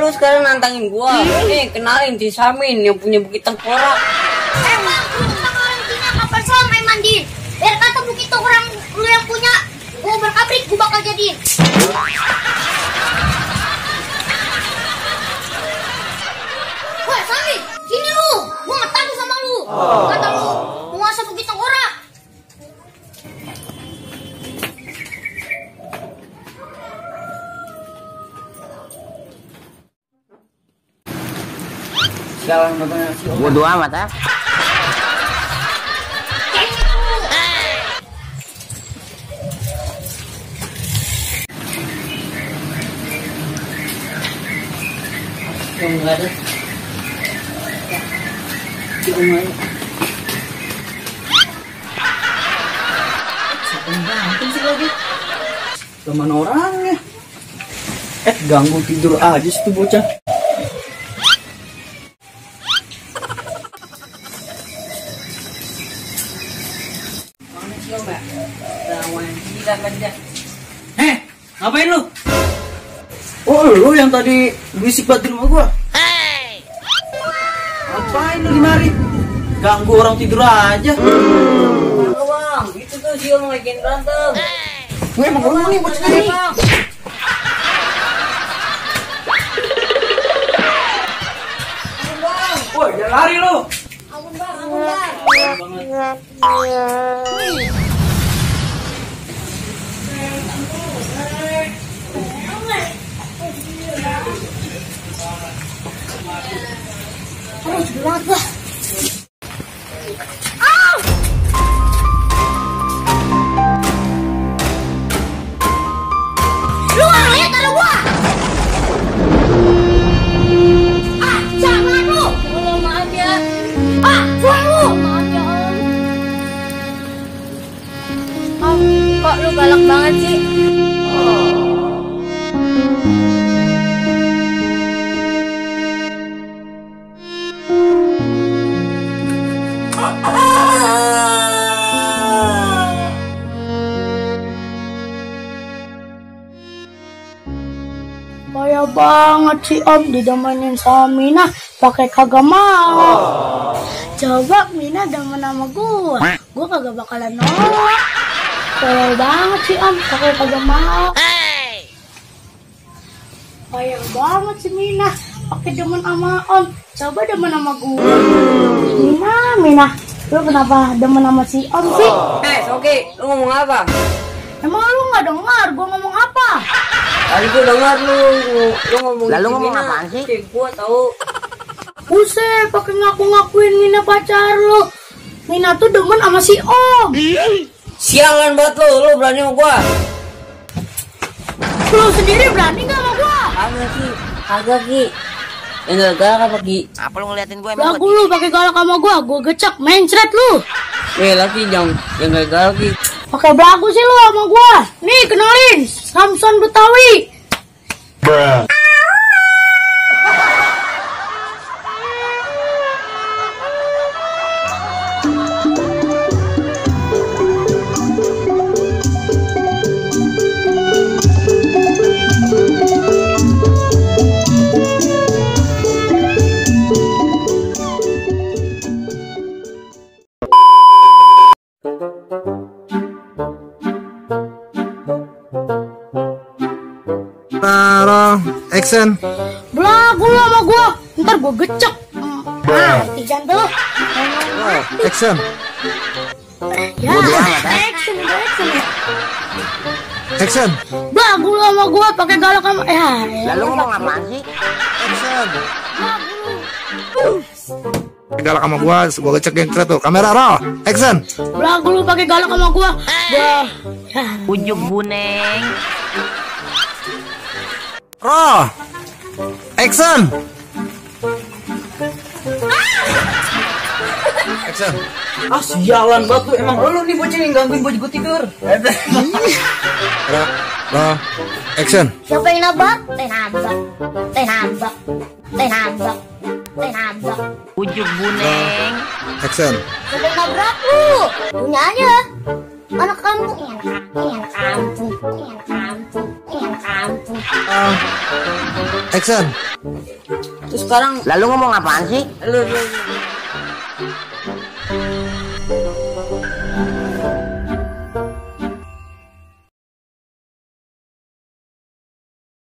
lu sekarang nantangin gua. Nih, kenalin si Samin yang punya bukit tengkorak. Bang, lu orang Cina kapan soal main mandi? Biar kata bukit tengkorak lu yang punya, gua berkabrik, gua bakal jadiin. Wah, Samin, sini lu. Gua nggak tahu sama lu. Kata lu penguasa bukit tengkorak. Jalan katanya si Om. Bodo amat ah. Yang enggak ada. Si Om aja. Siapa yang berantem sih lagi? Teman orangnya. Ganggu tidur aja sih tuh bocah. Ngapain lu? Oh, lu yang tadi berisik banget di rumah gua. Ngapain lu di mari? Ganggu orang tidur aja. Halo bang, itu tuh si Om lagi berantem. Gue emang lu nih bocah nih. Woi, jangan lari lu. Ampun bang. Aduh, cepet banget gua. Lu nggak lihat ada gua? Jangan lu. Oh, maaf ya. Buang lu. Maaf ya Om. Kok lu galak banget sih? Kaya banget si Om didemenin sama Mina, pakai kagak mau. Coba Mina demen sama gua kagak bakalan nolak. Kaya banget si Om, pakai kagak mau. Kaya banget si Mina, pakai demen sama Om. Coba demen sama gua. Mina, lu kenapa demen sama si Om sih? Oke, lu ngomong apa? Emang lu nggak dengar gua ngomong apa? Tadi gua dengar lu ngomong. Lalu ngomong apaan sih? Gua tahu. Buset, pakai ngaku-ngakuin Mina pacar lu. Mina tuh demen sama si Om. Sialan banget lu berani sama gua. Lu sendiri berani nggak sama gua? Kagak Ki. Enggak apa Ki? Apa lu ngeliatin gue emang? Lagu lu pakai galak sama gua gecek, mencret lu. Laki jangan galak Ki. Pakai belagu sih lu sama gua. Nih kenalin, Samson Betawi. Action. Belagu lu sama gua, ntar gua gecek. Tijan tuh. Action. Ya, action. Action. Belagu lu sama gua pakai galak sama Lalu ngomong apaan sih? Action. Galak sama gua gecek yang tuh. Kamera roll. Action. Belagu lu pakai galak sama gua. Ujung buneng. Roll. Action. Action. Sialan banget lu. Emang lu nih bocah yang gangguin gua tidur. Roll. Action. Siapa yang nabrak? Nabrak. Ujung buneng. Action. Siapa yang nabrak lu? Punya aja. Anak kampung. Anak kampung. Action. Terus sekarang Lalu ngomong apaan sih? lu